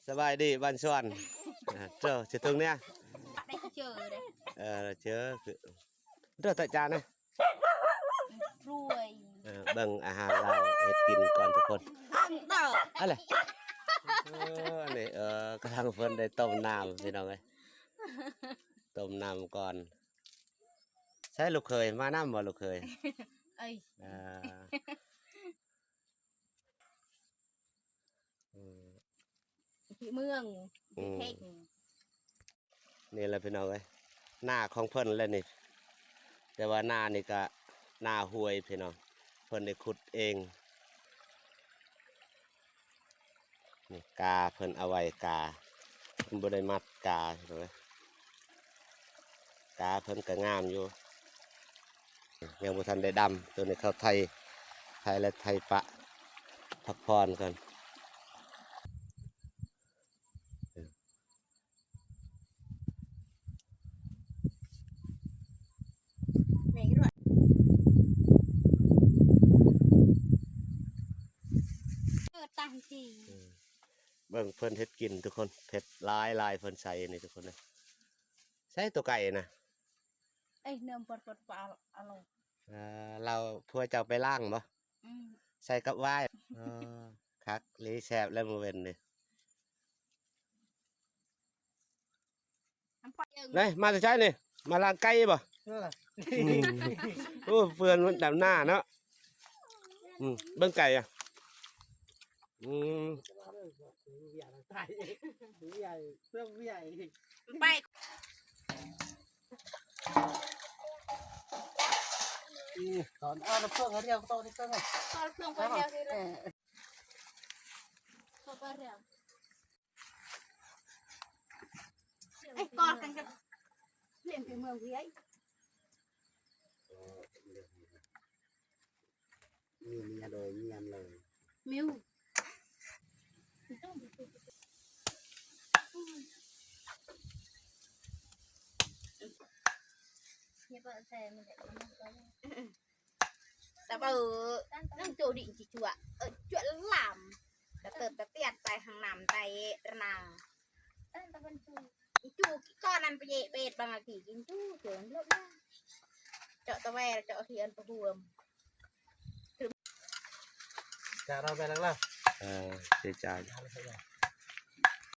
ສະບາຍດີບ້ານສວນ. ເອີ ເຈົ້າຊິເຖິງເນຍ ໄດ້ເຈີເດ້. ເອີ ເຈີຄື ເດີຕາຈານນະ ລວຍ. ເອີ ເບິ່ງອາຫານລາວເຮັດກິນກ່ອນທຸກຄົນ. ອັນເດີ ອັນແຫຼະ ເອີ ອັນນີ້ ເອີ ກຳລັງເພິ່ນໄດ້ຕົ້ມນ້ຳ ພີ່ນ້ອງເອີຍ ຕົ້ມນ້ຳກ່ອນ. ໃສລູກເຂີຍ ມານຳບໍ່ລູກເຂີຍ? ເອີຍ ອ່າ ອືມ ທີ່ເມືອງ ອືມ ເພັງ. ນີ້ແຫຼະພີ່ນ້ອງເອີຍ ນາຂອງເພິ່ນແຫຼະນີ້ ແຕ່ວ່ານານີ້ກະນາຫ້ວຍພີ່ນ້ອງ ເພິ່ນໄດ້ຂຸດເອງ. ນີ້ກາເພິ່ນເອົາໄວ້ກາ ເພິ່ນບໍ່ໄດ້ມັດກາພີ່ນ້ອງເອີຍ. ກາເພິ່ນກະງາມຢູ່ ຍັງບໍ່ທັນໄດ້ດຳ. ໂຕນີ້ເຂົາໄຖ ໄຖແລ້ວໄຖປະ ພັກຜ່ອນກ່ອນ. ເອີ ຕາມທີ່ ເອີ ເບິ່ງເພິ່ນເຮັດກິນທຸກຄົນ ເຜັດຫຼາຍໆ ເພິ່ນໃສ່ນີ້ທຸກຄົນເອີຍ. ໃສໂຕໄກ່ນະ? ເອີຍ ເນີມປອດປອດປາອາໂລ. ເອີ ລາວ ຜົວເຈົ້າໄປລ້າງບໍ່? ອືມ ໃສ່ກັບຫວາຍ. ເອີ ຄັກອີ່ຫຼີ ແຊບແລ້ວມື້ເວັນນີ້. ໄດ້ມາແຕ່ໃສນີ້? ມາລ້າງໄກ່ບໍ່? ເອີ ອືມ ໂອ້ ເພື່ອນມັນດຳນາເນາະ. ອືມ ເບິ່ງໄກ່ອະ. ອືມ ໄປ ອືມ ຕອນເອົານ້ຳເຄື່ອງໃຫ້ລຽວ ຕອນນ້ຳເຄື່ອງໃຫ້ລຽວ ເອີ ເຂົ້າໄປແລ້ວ. ເອີຍ ກອດກັນກັບ ລ້ຽງໄປເມືອງເວີຍ. ມີເມຍໂດຍ ມີອັນເລີຍ ມິວ. ຕະເບີ ນັ່ງໂຈດິງຊິຈົວ ເອີ ຈົວລຳ ກະເຕີບຕະຕຽດໄປຫາງນ້ຳໄຕລະນາງ ເອີ ຕະເບີ ຈູ ອີຈູກິກອນອັນປະເຢເບດບາງອາກີກິນຈູ ໂຈນເລີກ ເຈາະຕະແວ ເຈາະທີ່ອັນປະຮວມ ຈານເອົາໄປແລ້ວລະ ເອີ ເຊຈານ.